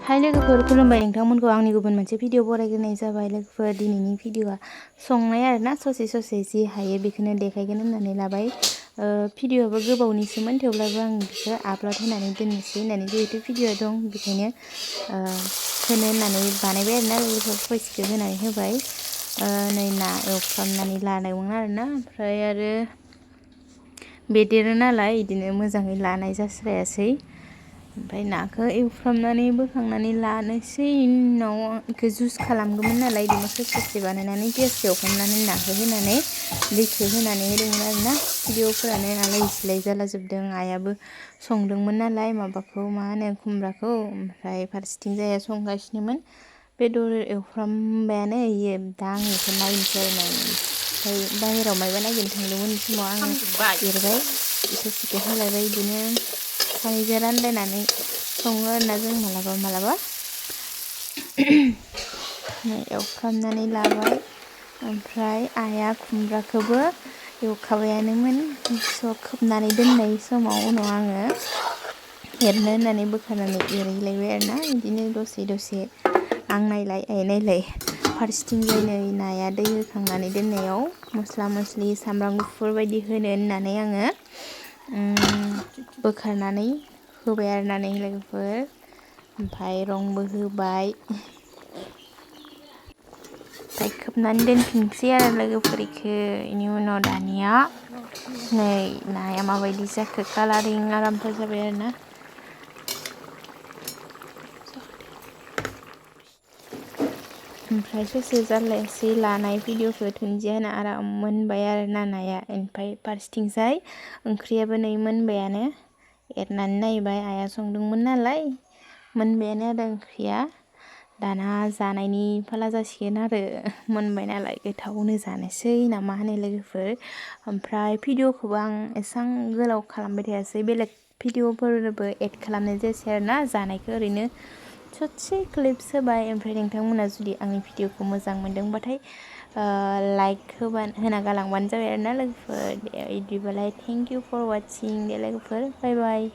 हाय लोगोफोर खुलुमबाय नोंथांमोनखौ आंनि गुबुन मोनसे भिडिअ बरायग्रोनाय जाबाय लोगोफोर दिनैनि भिडिअआ संनाय आरोना ससे जि हायो बेखौनो देखायगोन होननानै लाबाय भिडिअआबो गोबावनिसोमोन थेवब्लाबो आं बेखौ आपल'ड होनानै दोननोसै होननानै जिहेतु भिडिअ दं बेखायनो होनो होननानै बानायबाय आरोना लोगोफोर भइसखौ होनानै होबाय नै ना एवफ्रामनानै लादोंमोन आरोना ओमफ्राय आरो बेदेरो नालाय बिदिनो मोजाङै लानाय जास्रायासै ओमफ्राय नाखौ एवफ्रामनानै बोखांनानै लानोसै उनाव बेखौ जुस खालामगौमोन नालाय बिदिनो ससे बानायनानै गेसखौ एवफ्रामनानै नाखौ होनानै दैखौ होनानै होदोंमोन आरोना भिडिअफोरानो आलाय सिलाय जालाजोबदों आइयाबो संदोंमोन नालाय माबाखौ मा होनो खुमब्राखौ ओमफ्राय फारसेथिं जाया संगासिनोमोन बेदर एवफ्रामबायानो इयो दा आं बेखौ नायनोसै आरोना ओमफ्राय बाहेरायाव मायबा नागिरनो थांदोंमोन बे समाव आङो एरबाय ससेखौ होलायबाय बिदिनो सानैजों रानलायनानै सङो आरोना जों मालाबा एवफ्रामनानै लाबाय ओमफ्राय आइया खुमब्राखौबो एवखाबायानोमोन खोबनानै दोननाय समाव उनाव आङो एरनो होननानै बोखारनानै एरहैलायबाय आरोना बिदिनो दसे आं नायलाय आइ नायलाय फारसेथिंजाय नै नाया दै होखांनानै दोननायाव मस्ला मस्लि सामब्राम गुफुर बायदि होनो होननानै आङो बोखारनानै होबाय आरोना नै लोगोफोर ओमफ्राय रंबो होबाय ओमफ्राय खोबनानै दोनफिनसै आरो लोगोफोर बेनि उनाव दानिया नै नाया माबायदि जाखो कालारिं आरामथार जाबाय आरोना ओमफ्राय ससे जारलायासै लानाय भिडिअखौ दुन्दिया होना आराम मोनबाय आरोना नाया ओमफ्राय फारसेथिंजाय ओंख्रियाबो नै मोनबायानो एरनानै नायबाय आइया संदोंमोन नालाय मोनबायानो आरो ओंख्रिया दाना जानायनि फाला जासिगोन आरो मोनबाय नालाय गोथावनो जानोसै ना मा होनो लोगोफोर ओमफ्राय भिडिअखौबो आं एसां गोलाव खालामबाय थायासै बेलेग भिडिअफोरबो एड खालामनाय जायासै आरोना जानायखौ ओरैनो ससे क्लिप्स होबाय ओमफ्राय नोंथांमोना जुदि आंनि भिडिअखौ मोजां मोनदोंबाथाय लाइक होना गालांबानो जाबाय आरोना लोगोफोर दे बिदिबालाय थेंक इउ फर वाचिं दे लोगोफोर बाय बाय